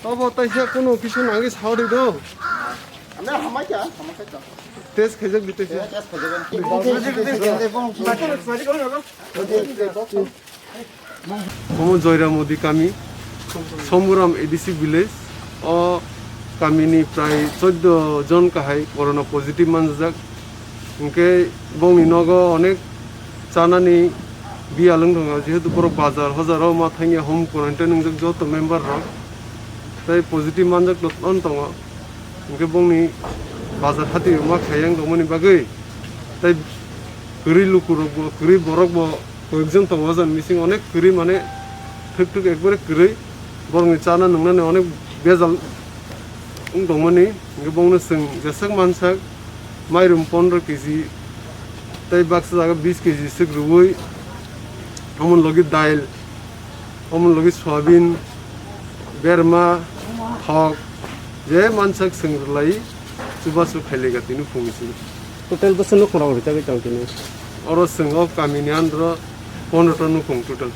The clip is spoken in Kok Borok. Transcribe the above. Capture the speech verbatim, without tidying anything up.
Obo taisa kunu kisu nangwi saudi do. Ane hamai kya, hamai kya. Test khaijak di taisa. Test khaijak. Omo Joyram Modi kami, Somburam A D C village. O kamini prai choddo jon kahai corona positive manjak. Hwnkhe bongni nogo onek chanani biyalwng tongo, jehetu borok bazar hojaro ma thangya home quarantine wngjak joto member rok. Tei positive manjak tongo. Hwnkhe bongni bazar hati ma khaiyang tongmani bagwi tei kwrwi lukurokbo, kwrwi borokbo koyekjon tongo, o jani bising onek kwrwi, mane thwk thwk ekbare kwrwi, borokni chana nwngnani onek bejal wng tongmani. Hwnkhe bongno chwng jeswk mansak mairum pondro kg tei baksa jaga bis kg swk rwui, omo logi dail, omo logi soyabin, berma, thok, je mansak chwng rwlai chubachu khailaiga tini phungni simi. Total bwswk nukhungrok rijagwi tong tini? Oro chwng o kamini andro pondro ta nukhung total.